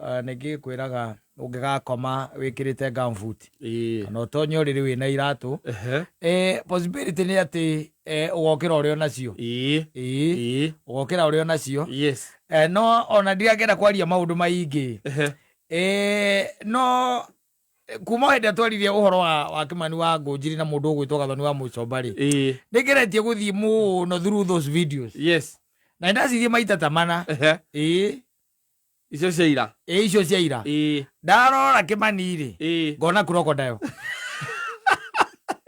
Nĩngĩ kwĩraga ũngĩgakoma wĩkĩrĩte gumboot kana ũtonye ũrĩrĩ wĩna iratũ, possibility nĩ atĩ ũgokĩra ũrĩ onacio. Ĩĩ, ũgokĩra ũrĩ onacio. No ona ndirangĩenda kwaria maũndũ maingĩ. No kuma hĩndĩ ĩrĩa twaririe ũhoro wa Kĩmani wa Ngũnjiri na mũndũ ũgwĩtwo Gathoni wa Mũcomba rĩ, nĩngeretie gũthiĩ mũno through those videos na nĩndacithiĩ maita ta mana. Ĩĩ. Icio cia ira. Ĩĩ, icio cia ira. Ndarora Kĩmani rĩ, ngona crocodile.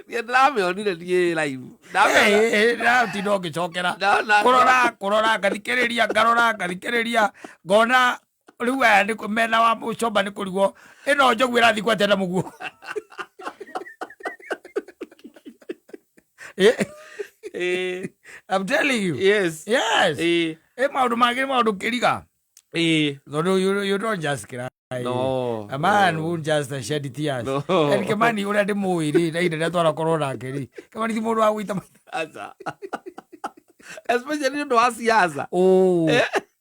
Niĩ ndĩramĩonire niĩ live. Ndĩratinda ũngĩcokera kũrora kũrora, ngathikĩrĩria, ngarora, ngathikĩrĩria, ngona rĩu aya nĩ mena wa mũcomba nĩ kũrigwo ĩno njogu ĩrathiĩ kwatĩa na mũguo. I'm telling you. Yes. Ĩ maũndũ mangĩ nĩ maũndũ kĩriga. Tondũ you don't just cry. No. A man won't just shed tears. No. And Kimani ũrĩa ndĩmũĩ rĩ, na ihinda rĩrĩa twanakorwo nake rĩ, Kimani ti mũndũ wa gũita maitho. Aca. Especially nĩ ũndũ wa siasa. Oh.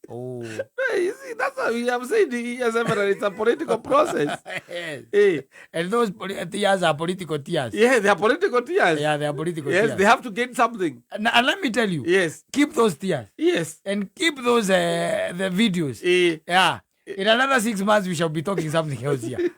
Oh. Hey, you see, that's why we have said here several, it's a political process. Yes. Eh. And those tears are political tears. Yeah, they are political tears. Yeah, they are political Yes, tears. they have to gain something. And let me tell you, keep those tears. And keep those the videos. Yeah. In another 6 months, we shall be talking something else here.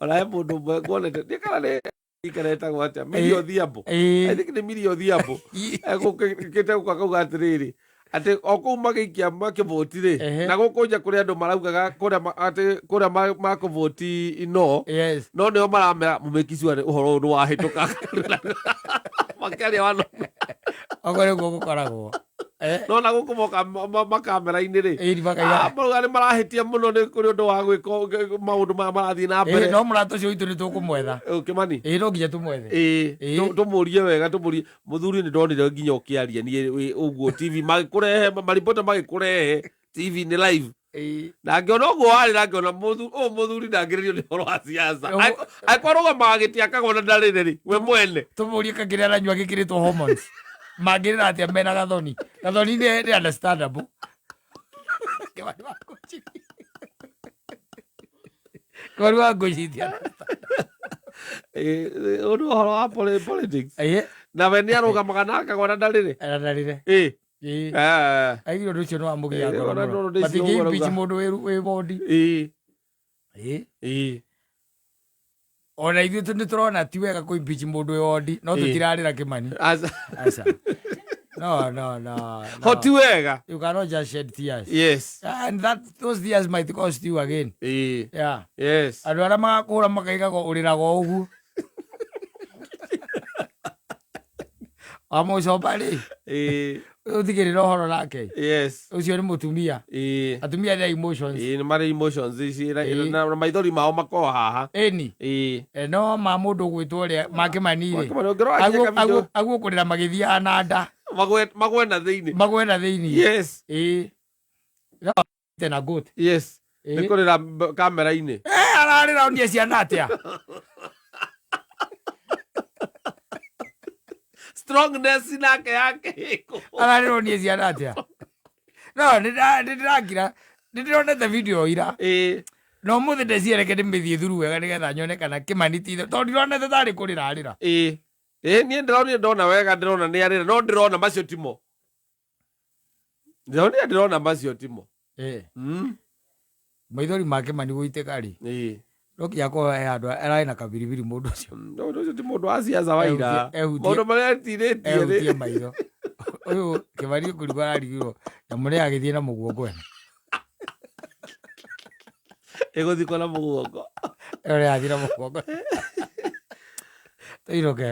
Ona he mũndũ ũmwe nguonete, ndiĩ kana nĩ ikara etagwo atĩa, Milly Odhiambo. I think nĩ Milly Odhiambo. Egũkĩte gũka akauga atĩrĩrĩ, atĩ o kũu magĩikia makĩvũti rĩ, na gũkũ nja kũrĩ andũ maraugaga kũrĩa atĩ kũrĩa makũvũti no, no nĩo maramera mũmĩki sure ũhoro ũyũ nĩwahĩtũka. Makĩaria wano. Ũguo nĩguo gũkoragwo. No na gũkũ moka makamera-inĩ rĩ, Ĩĩ, makaiga. Marauga nĩ marahĩtia mũno nĩ kũrĩ ũndũ wa gwĩka maũndũ maya marathiĩ na mbere. No mũrata ũcio witũ nĩ tũkũmwetha. Kĩmani. Ĩĩ, no nginya tũmwethe. Ĩĩ, tũmũrie wega, tũmũrie. Mũthuri nĩ ndonire nginya ũkĩaria niĩ wĩ ũguo TV magĩkũrehe, maribota magĩkũrehe TV nĩ live. Na ngĩona ũguo warĩ na ngĩona ũyũ mũthuri ndangĩrĩrio nĩ ũhoro wa siasa. Angĩkorwo arũgamaga gĩtĩ akagwa na ndarĩre rĩ, we mwene. Tũmũrie kakĩrĩa aranyua gĩkĩrĩtwo hormones. Mangĩrĩra atĩa mena Gathoni? Gathoni nĩ understandable. Kĩmani wa Ngũnjiri. Kĩmani wa Ngũnjiri ti understandable. Ũyũ nĩ ũhoro wa politics. Na we nĩ arũgamaga na akagwa na ndarĩre. Na ndarĩre. Ĩĩ. Aigire ũndũ ũcio nĩ wamũgia ngoro Ona mũno. no ndĩciria Matingĩ ũguo impeach arauga. mũndũ wĩ bondi. Ĩĩ. Ona ithuĩ nĩ tũrona ti wega kũ impeach mũndũ wĩ wondi, no tũtirarĩra Kĩmani. Aca. Aca. No, no, no, no. Ho ti wega. You cannot just shed tears. And those tears might cost you again. Yeah. Andũ arĩa magakũhũra makaigaga ũrĩraga o ũguo. Wamũcomba rĩ, ũtigĩrĩre ũhoro nake. Ũcio nĩ mũtumia. Atumia nĩ emotions. Nĩ marĩ emotions ici, na maithori mao makoragwo haha. Ĩni. No ma mũndũ ũgwĩtwo ũrĩa, ma Kĩmani rĩ, Ma Kĩmani, ũngĩrora nginya kabindo. aguo kũrĩra magĩthiaga na nda. Magwe na thĩinĩ. Magwe na thĩinĩ. No, tena goat. Nĩ kũrĩra kamera-inĩ. Ararĩra onie ciana atĩa? Strongness nake yake ĩkũ. Ararĩra onie ciana atĩa? No, nĩ ndĩrakira, nĩ ndĩronete video ira. No mũthĩ ndeciereke ndĩmĩthiĩ thuru wega nĩgetha nyone kana Kĩmani ti ithe, tondũ ndironete tarĩ kũrĩra arĩra. Niĩ ndĩronire ndona wega, ndĩrona nĩ arĩra, no ndĩrona macio timo. Ndĩronire ndĩrona macio timo. Maithori ma Kĩmani gũitĩka rĩ. No nginya akorwo he handũ ararĩ na kabiribiri mũndũ ũcio. Mũndũ ũcio ti mũndũ wa siasa wa ira. Maũndũ marĩa etirĩtie rĩ. Ehutie maitho. Ũyũ Kĩmani kũrigwo ararigirwo nyamũ nĩ agĩthiĩ na mũguongo ĩno. Ĩgũthikwo na mũguongo. Ĩyo nĩ yathiĩ na mũguongo. Tũinũke.